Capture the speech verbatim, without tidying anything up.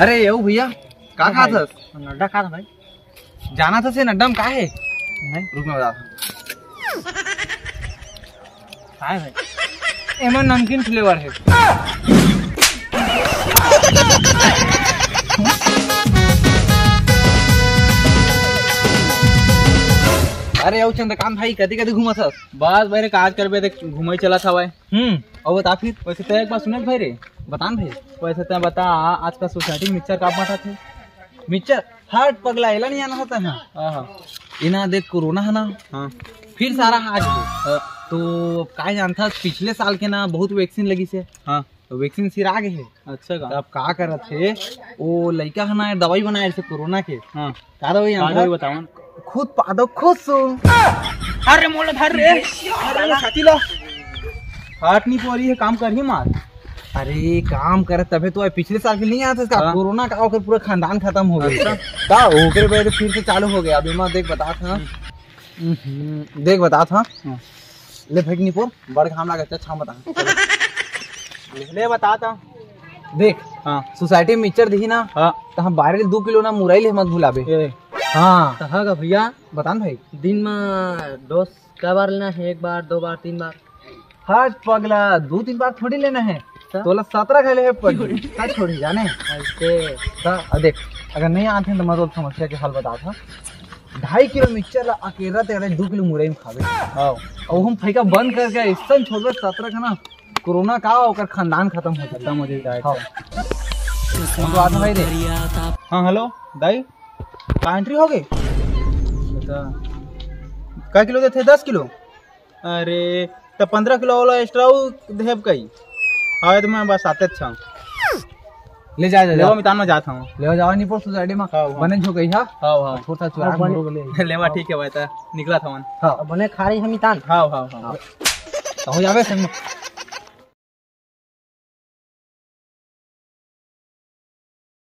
अरे यऊ भैया, का खात हस? नड्डा खात भाई। जाना था से नड्डा में का है? नहीं। रुक, मैं बता। का है भाई? एमन नमकीन फ्लेवर है। अरे यऊ चंद्रकांत भाई, कदी कदी घूमत हस? बस भाई रे, काज करबे, देख घूमे चलत हवय। हम्म। और बता फिर। वैसे तैं एक बात सुनत भाई रे। बता न भाई। वैसे तैं बता, आजकल सोसाइटी में मिक्सचर का बांटत हे? मिक्सचर? हट पगला, एला नहीं आना होता है। हाँ, हाँ। इना देख, कोरोना है ना। हाँ। फिर सारा आ गए। हाँ। तो अब काय जानता, पिछले साल के ना बहुत वैक्सीन लगी से। हाँ। तो वैक्सीन सिरा गए है। अच्छा का? तो अब का करत हे, वो लइका है ना, दवाई बनाए से कोरोना के। हाँ। का दवाई का जानता? दवाई बतावन? खुद पादो खुद सो। अरे मोला धर रे। अरे मोला छाती ला। हाथ नहीं पोरी है, काम कर ही मार। अरे काम करे तबे तो आए, पिछले साल के नहीं आया था इसका? हाँ। कोरोना का ओकर पूरा खानदान खत्म हो गया। अच्छा। का ओकरे वजह से फिर से चालू हो गया। अभी मैं देख बता था। हम्म, देख बता था। हाँ। ले फेंक निपोर, बड़ घाम लागत है, छाँव बता। ले बता था। देख, हाँ। सोसाइटी में मिक्सचर दिही ना, हाँ। तो हम बारह दो किलो ना मुरई ले मत भुलाबे। ए। हाँ। कहा का भैया? बता न भाई। दिन में डोज कै बार लेना है? एक बार, दो बार, तीन बार? हट पगला, दो तीन बार थोड़ी लेना है। अच्छा। तोला सत्रह खा ले है पगली। का छोड़ी जाने? ऐसे। ता, अब देख, अगर नहीं आते हैं तो मैं तो समस्या के हल बता था। ढाई किलो मिक्सचर ला अकेला तेरा दो किलो मुरई में खावे। हाँ। और हम फैका बंद करके ऐसा छोड़ दे सत्रह का ना, कोरोना का ओकर खानदान खत्म हो जाता। खत्म हो जाता है। हाँ। हम तो आते भाई रे। हाँ, हेलो दाई, का एंट्री हो गई? बता। का किलो देथे? दस किलो। अरे, त पंद्रह किलो वाला एक्स्ट्रा देब कई? हाँ, तो मैं बस आते अच्छा। ले जा, ले जा। लेवा मितान में जात हूँ। ले जावा निपोर सोसाइटी में। हाँ, हाँ। बने झोंकई, हाँ? हाँ, हाँ। छोटा चुरा हाँ, बने। मुरुग ले। लेवा ठीक है भाई, त निकला था मन। हाँ। बने खा रही हम मितान। हाँ, हाँ, हाँ। तो हो जावे संग।